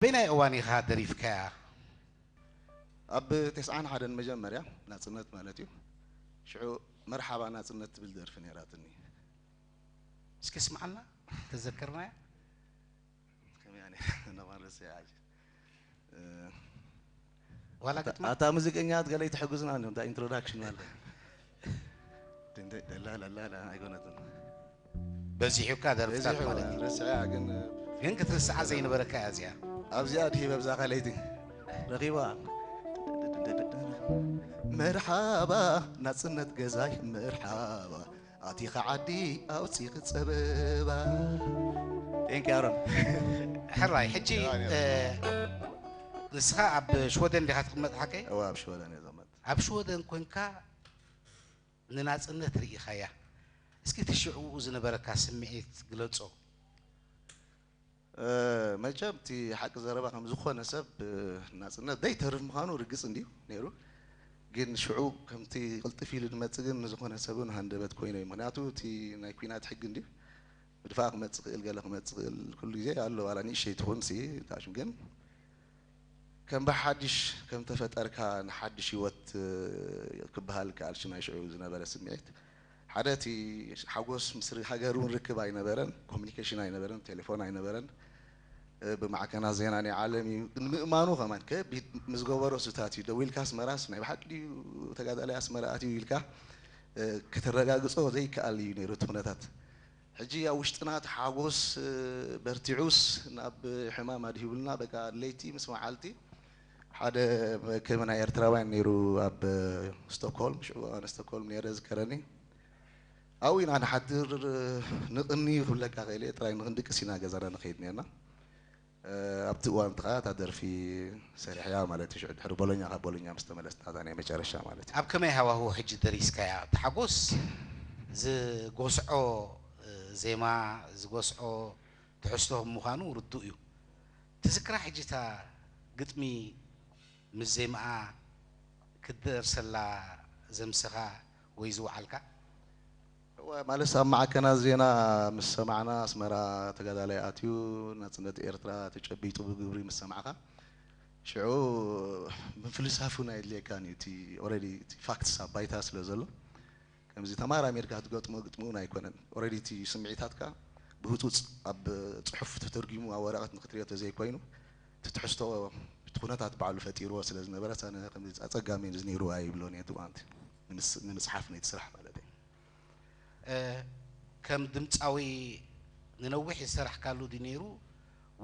በይናይ እዋን ኢኻ ደሪፍካያ? ኣብ ተስዓን ሓደን መጀመርያ ናጽነት ማለት እዩ። ሽዑ መርሓባ ናጽነት ትብል ደርፊ ነይራትኒ። እስኪ ስምዓልና፣ ተዘክርናያ። ከመይ ኣነ ነባር ረሲዐ ሕጂ። እ፣ ዋላ ግጥማ ኣታ ሙዚቀኛት ገለ ይትሕግዙና እንዲዮም፣ እንታይ ኢንትሮዳክሽን ማለት። ድንደ-፣ ደላ፣ ላላ፣ ላ፣ ኣይኮነትን። በዚሑካ ደርፍታት በዚሑ ማለት እዩ። ረሲዐያ ግን ግን ክትርስዓ ዘይነበረካ እያ እዚኣ። ኣብዚኣ ድሂበ ብዛ ካልኣይቲ ረኺባ። መርሓባ ናጽነት ገዛይ መርሓባ፣ ኣቲኻ ዓዲ ኣውጺኺ ጸበባ። ቴንክ ኣሮን። ሕራይ፣ ሕጂ እ፣ ንስኻ ኣብ ሽወደን ዲኻ ትቕመጥ ሓቀይ? እዋ ኣብ ሽወደን እየ ዘመት። ኣብ ሽወደን ኮንካ ንናጽነት ርኢኻያ። እስኪ እቲ ሽዕኡ ዝነበረካ ስምዒት ግለጾ። እ፣ መቸም እቲ ሓቂ ዘረባ ከም ዝኾነ ሰብ እ፣ ናጽነት ዘይተርፍ ምዃኑ ርግጽ እንድዩ ነይሩ። ግን ሽዑ ከምቲ ቅልጥፍ ኢሉ ዝመጽእ ግን ንዝኾነ ሰብ እውን ሃንደበት ኮይኑ እዩ። ምኽንያቱ እቲ ናይ ኲናት ሕጊ እንድዩ፣ ምድፋእ ክመጽእ ክእል፣ ገለ ክመጽእ ክእል፣ ኩሉ ግዜ ኣሎ። ዋላ ንእሽተይ ትኹን ሲ ታሽም ግን ከም ብሓድሽ ከም ተፈጠርካ ንሓድሽ ህይወት እ፣ ክበሃል ከኣል ሽናይ ሽዑ ዝነበረ ስምዒት ሓደ እቲ ሓጎስ ምስ ር-፣ ሃገር እውን ርክብ ኣይነበረን፣ ኮሚኒኬሽን ኣይነበረን፣ ቴሌፎን ኣይነበረን። እ፣ ብማዕከናት ዜና ናይ ዓለም እዩ ንምእማኑ ከማን ከቢድ ምስ ገበሮ ስታት እዩ። ደዊልካ ኣስመራስ ናይ ብሓቂ ድዩ ተጋዳላይ ኣስመራ ኣትዩ ኢልካ እ፣ ከተረጋግጾ ዘይከኣል እዩ ነይሩ እቲ ኩነታት። ሕጂ ኣብ ውሽጥና እቲ ሓጎስ እ፣ በርቲዑስ ናብ ሕማም ኣድሂቡልና በቃ ለይቲ ምስ መዓልቲ ሓደ መከመ ናይ ኤርትራውያን ነይሩ ኣብ እ፣ ስቶክሆልም፣ ሽዑ ኣነ ስቶክሆልም ነይረ ዝከረኒ። ኣብኡ ኢና ንሓድር፣ ንቕኒ ክብለካ ክእል እየ፣ ጥራይ ንኽንድቅስ ኢና ገዛና ንኸይድ ነርና። እ፣ ኣብቲ እዋን እቲ ኸኣ እታ ደርፊ ሰሪሕያ ማለት እዩ። ሽዑ ድሕሪ ቦሎኛ፣ ካብ ቦሎኛ ምስ ተመለስና እታ ናይ መጨረሻ ማለት እዩ። ኣብ ከመይ ሃዋህው ሕጂ ደሪስካያ? እቲ ሓጎስ ዝጎስዖ እ፣ ዜማ፣ ዝጎስዖ ትሕዝቶ ምዃኑ ርዱእ እዩ። ትዝክራ ሕጂ እታ ግጥሚ ምስ ዜማኣ ክትደርሰላ ዘምሰኻ ወይ ዝወዓልካ? እወ፣ ማለት ኣብ ማዕከናት ዜና ምስ ሰማዕና ኣስመራ ተጋዳላይ ኣትዩ ናጽነት ኤርትራ ተጨቢጡ ብግብሪ ምስ ሰማዕካ ሽዑ ምፍልሳፍ እውን ኣየድልየካን እዩ። እቲ ኦልሬዲ እቲ ፋክትስ ኣብ ባይታ ስለ ዘሎ ከምዚ ተማራሚርካ ክትገጥሞ ግጥሚ እውን ኣይኮነን። ኦልሬዲ እቲ ስምዒታትካ ብህጹጽ ኣብ ጽሑፍ ተተርጊሙ ኣብ ወረቐት ንክትሪኦ ተዘይኮይኑ እቲ ትሕዝቶ እቲ ኩነታት ባዕሉ ፈጢርዎ ስለ ዝነበረ ኣነ ከምዚ ኣጸጋሚ እዩ ነይሩ ኣይብሎን እየ። እቲ እዋንቲ ንምስ-፣ ንምጽሓፍ ነቲ ስራሕ ማለት እዩ። እ፣ ከም ድምፃዊ ንነዊሕ ዝሰራሕካሉ ድዩ ነይሩ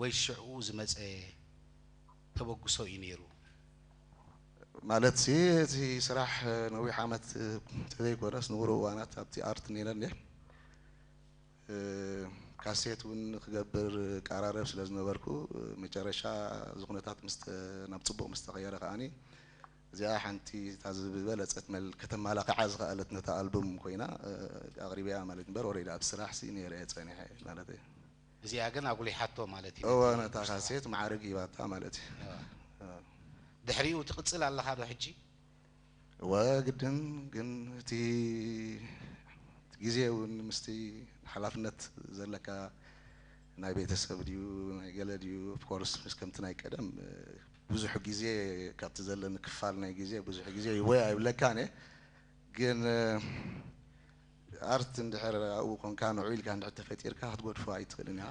ወይ ሽዕኡ ዝመፀ ተበግሶ እዩ ነይሩ? ማለት ሲ እቲ ስራሕ ነዊሕ ዓመት እንተዘይኮነስ ንብሩ እዋናት ኣብቲ ኣርት ነይረ እንደ እ፣ ካሴት እውን ክገብር ቃራረብ ስለ ዝነበርኩ መጨረሻ እዚ ኩነታት ምስ ተ-፣ ናብ ጽቡቕ ምስ ተቐየረ ከኣኒ እዚኣ ሓንቲ እታ ዝበለጸት መል-፣ ከተማላኽዓ ዝኸኣለት ነታ ኣልቡም ኮይና እ፣ ኣቕሪበያ ማለት እምበር ኦልሬዲ ኣብ ስራሕ ሲ ነይረ እየ ጸኒሐ ማለት እዩ። እዚኣ ግን ኣጉሊሓቶ ማለት እዩ እወ ነቲ ነታ ካሴት ማዕረግ ሂባታ ማለት እዩ። እወ። እ። ድሕሪኡ ትቕጽል ኣለኻ ዶ ሕጂ? እወ ግድን ግን እቲ እቲ ግዜ እውን ምስቲ ሓላፍነት ዘለካ ናይ ቤተሰብ ድዩ ናይ ገለ ድዩ ኦፍኮርስ ምስ ከምቲ ናይ ቀደም እ፣ ብዙሕ ግዜ ካብቲ ዘለኒ ክፋል ናይ ግዜ ብዙሕ ግዜ ይወይ ኣይብለካን እየ ግን እ፣ ኣርት እንድሕር ኣብኡ ኮንካ ንዑ ኢልካ እንድሕር ተፈጢርካ ክትጎድፎ ኣይትኽእልን ኢኻ።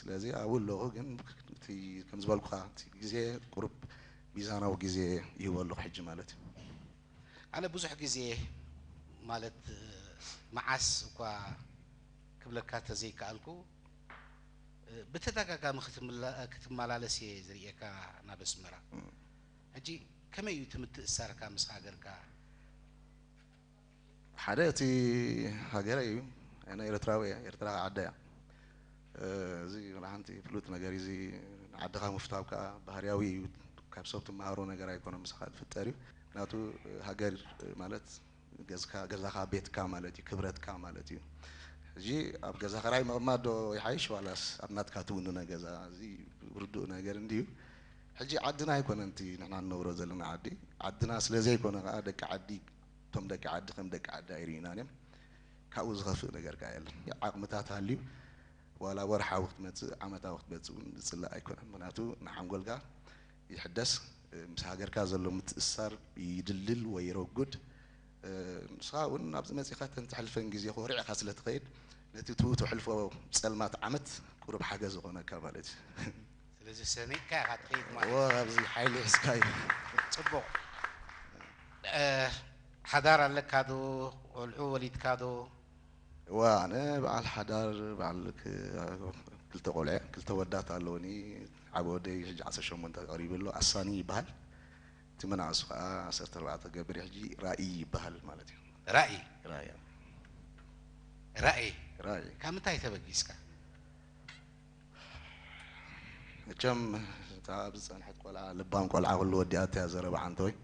ስለዚ ኣብኡ ኣለኹ ግን እቲ ከም ዝበልኩኻ እቲ ግዜ ቁሩብ ሚዛናዊ ግዜ ይህቦ ኣለኹ ሕጂ ማለት እዩ። ኣነ ብዙሕ ግዜ ማለት እ፣ መዓስ እኳ ክብለካ ተዘይከኣልኩ እ፣ ብተደጋጋሚ ክትምላ-፣ ክትመላለስ እየ ዝርእየካ ናብ ኣስመራ። ሕጂ ከመይ እዩ እቲ ምትእስሳርካ ምስ ሃገርካ? ሓደ እቲ ሃገረይ እዩ። ኣነ ኤርትራዊ እየ፣ ኤርትራ ዓደይ እያ። እ፣ እዚ ሓንቲ ፍሉጥ ነገር እዩ። እዚ ንዓድኻ ምፍታው ከዓ ባህርያዊ እዩ። ካብ ሰብ ትመሃሮ ነገር ኣይኮነን፣ ምሳኻ ዝፍጠር እዩ። ምክንያቱ ሃገር ማለት ገዝካ፣ ገዛኻ ቤትካ ማለት እዩ፣ ክብረትካ ማለት እዩ። ሕጂ ኣብ ገዛ ኸራይ ምቕማጥ ዶ ይሓይሽ ዋላስ ኣብ ናትካ ትውንነ ገዛ? እዚ ርዱእ ነገር እንድዩ። ሕጂ ዓድና ኣይኮነን እቲ ንሕና ንነብሮ ዘለና ዓዲ። ዓድና ስለ ዘይኮነ ከዓ ደቂ ዓዲ፣ እቶም ደቂ ዓዲ ከም ደቂ ዓዲ ኣይርኢናን እዮም። ካብኡ ዝኸፍእ ነገር ከዓ የለን። ዓቕምታት ሃልዩ ዋላ ወርሓዊ ክትመጽእ ዓመታዊ ክትመጽእ እውን ዝጽላእ ኣይኮነን። ምክንያቱ ንሓንጎልካ ይሕደስ፣ ምስ ሃገርካ ዘሎ ምትእስሳር ይድልድል ወይ ይረጉድ። ንስኻ እውን ናብዚ መጺኻ እተን ተሕልፈን ግዜ ኮሪዕካ ስለ ትኸይድ ነቲ ትው ተሕልፎ ጸልማት ዓመት ቁሩብ ሓገዝ ዝኾነካ ማለት እዩ። ስለዚ ሰኒቕካ ኢኻ ትኸይድ ማለት እዎ ኣብዚ ሓይሊ ሒዝካ እዩ። ጽቡቕ። ሓዳር ኣለካ ዶ? ቆልዑ ወሊድካ ዶ? እዋ ኣነ በዓል ሓዳር በዓል ክልተ ቆልዐ ክልተ ወዳት ኣለውኒ። ዓብ ወደይ ሕጂ ዓሰርተ ሸሞንተ ቀሪቡ ኣሎ ኣሳኒ ይበሃል። እቲ መናእሱ ከዓ ዓሰርተ ኣርባዕተ ገብር ሕጂ ራእይ ይበሃል ማለት እዩ። ራእይ ራእይ ራእይ ራእይ ካብ ምንታይ ተበጊስካ? መቸም እታ ኣብዚ ዝፀንሐት ቆልዓ ልባም ቆልዓ ኩሉ ወዲኣት እያ ዘረባ ዓንተወይ።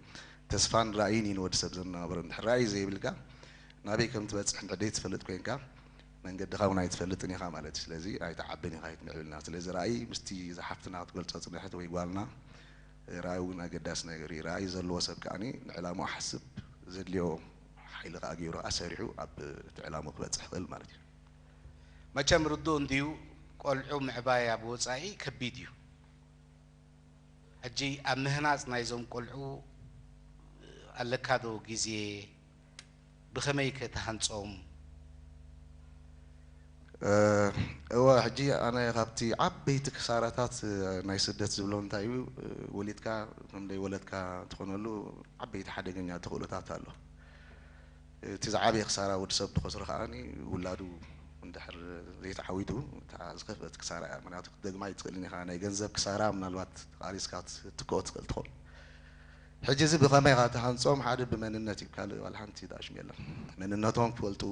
ተስፋን ራእይን እዩ ንወዲ ሰብ ዘናብሮ። እንድሕር ራእይ ዘይብልካ ናበይ ከም ትበፅሕ እንድሕር ዘይትፈልጥ ኮይንካ መንገድኻ እውን ኣይትፈልጥን ኢኻ ማለት እዩ። ስለዚ ኣይትዓብን ኢኻ ኣይትምዕብልና። ስለዚ ራእይ ምስቲ ዝሓፍትና ክትገልፆ ፅንሕት ወይ ጓልና ራእይ እውን ኣገዳሲ ነገር እዩ። ራእይ ዘለዎ ሰብ ከዓኒ ንዕላምኡ ሓስብ ዘድልዮ ሓይሊ ከዓ ገይሩ ከዓ ሰሪሑ ኣብ እቲ ዕላምኡ ክበፅሕ ይኽእል ማለት እዩ። መቸም ርዱእ እንድዩ ቆልዑ ምዕባይ ኣብ ወፃኢ ከቢድ እዩ። ሕጂ ኣብ ምህናፅ ናይዞም ቆልዑ ኣለካ ዶ ግዜ? ብኸመይ ከ ትሃንፆም? እወ ሕጂ ኣነ ካብቲ ዓበይቲ ክሳራታት ናይ ስደት ዝብሎ እንታይ እዩ፣ ወሊድካ ከም ደይ ወለድካ ትኾነሉ ዓበይቲ ሓደገኛ ተኽእሎታት ኣሎ። እቲ ዝዓበየ ክሳራ ወዲ ሰብ ዝኸስሮ ከዓኒ ውላዱ እንድሕር ዘይተዓዊቱ እታ ዝኸፍአት ክሳራ እያ። ምክንያቱ ክትደግማ ኣይትኽእልን ኢኻ። ናይ ገንዘብ ክሳራ ምናልባት ተቓሊስካ ክትትክኦ ትኽእል ትኸውን። ሕጂ እዚ ብኸመይ ኢኻ ትሃንፆም? ሓደ ብመንነት እዩ፣ ካልእ ዋላ ሓንቲ ዳሽም የለን። መንነቶም ክፈልጡ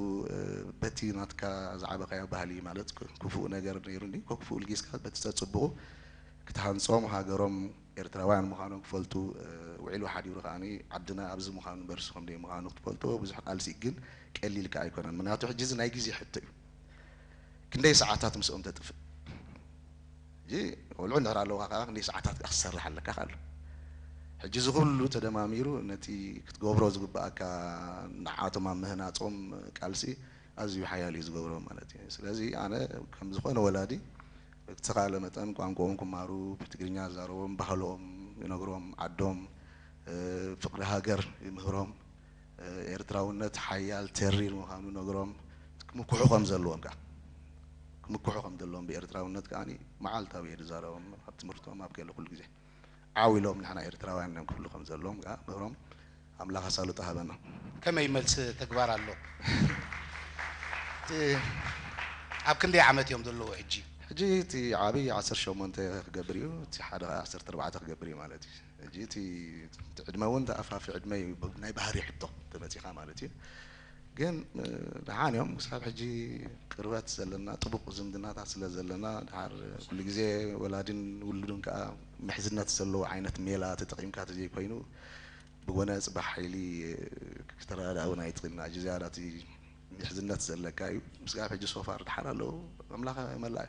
በቲ ናትካ ዝዓበኻዮ ባህሊ ማለት ክፉእ ነገር ነይሩ እንዲ ክፉእ ልጊስካ በቲ ፀፅቡቑ ክትሃንፆም ሃገሮም ኤርትራውያን ምዃኖም ክፈልጡ ውዒሉ ሓዲሩ ከዓኒ ዓድና ኣብዚ ምዃኑ በርሱ ከም ደይ ምዃኑ ክትፈልጡ ብዙሕ ቃልሲ ግን ቀሊል ከኣ ኣይኮነን። ምክንያቱ ሕጂ እዚ ናይ ግዜ ሕቶ እዩ። ክንደይ ሰዓታት ምስኦም ተጥፍእ? ሕጂ ቆልዑ እንድሕር ኣለውካ ከዓ ክንደይ ሰዓታት ከዓ ክትሰርሕ ኣለካ ኣሎ። ሕጂ እዚ ኩሉ ተደማሚሩ ነቲ ክትገብሮ ዝግባኣካ ንዓቶም ኣብ ምህናፆም ቃልሲ ኣዝዩ ሓያል እዩ ዝገብሮ ማለት እዩ። ስለዚ ኣነ ከም ዝኾነ ወላዲ ብዝተኻለ መጠን ቋንቋኦም ክማሩ፣ ብትግርኛ ዝዛረቦም፣ ባህሎም ይነግሮም፣ ዓዶም፣ ፍቕሪ ሃገር ይምህሮም፣ ኤርትራውነት ሓያል ተሪር ምዃኑ ነግሮም፣ ክምክሑ ከም ዘለዎም ከዓ ክምክሑ ከም ዘለዎም ብኤርትራውነት ከዓ መዓልታዊ እየ ዝዛረቦም ኣብ ትምህርቶም ኣብ ገለ ኩሉ ግዜ ዓው ኢሎም ንሕና ኤርትራውያን እዮም ክብሉ ከም ዘለዎም ከዓ ምህሮም ኣምላኽ ኣሳልጦ ሃበና። ከመይ መልሲ ተግባር ኣሎ? እቲ ኣብ ክንደይ ዓመት እዮም ዘለዉ ሕጂ? ሕጂ እቲ ዓብዪ ዓሰርተ ሸሞንተ ክገብር እዩ፣ እቲ ሓደ ከዓ ዓሰርተ ኣርባዕተ ክገብር እዩ ማለት እዩ። ሕጂ እቲ እቲ ዕድመ እውን ተኣፋፊ ዕድመ እዩ፣ ብ- ናይ ባህሪ ሕቶ ተመፂኻ ማለት እዩ። ግን እ፣ ደሓን እዮም ክሳብ ሕጂ ቅርበት ዘለና ጥቡቕ ዝምድናታት ስለ ዘለና ድሓር ኩሉ ግዜ ወላድን ውሉድን ከዓ ምሕዝነት ዘለዎ ዓይነት ሜላ ተጠቒምካ ተዘይኮይኑ ብጎነ ፅባሕ ሓይሊ ክትረዳዳእ እውን ኣይትኽእልና። እዚ ዝያዳ እቲ ምሕዝነት ዘለካ እዩ። ምስጋብ ሕጂ ሶፋር ድሓር ኣለዉ ኣምላኽ መላእ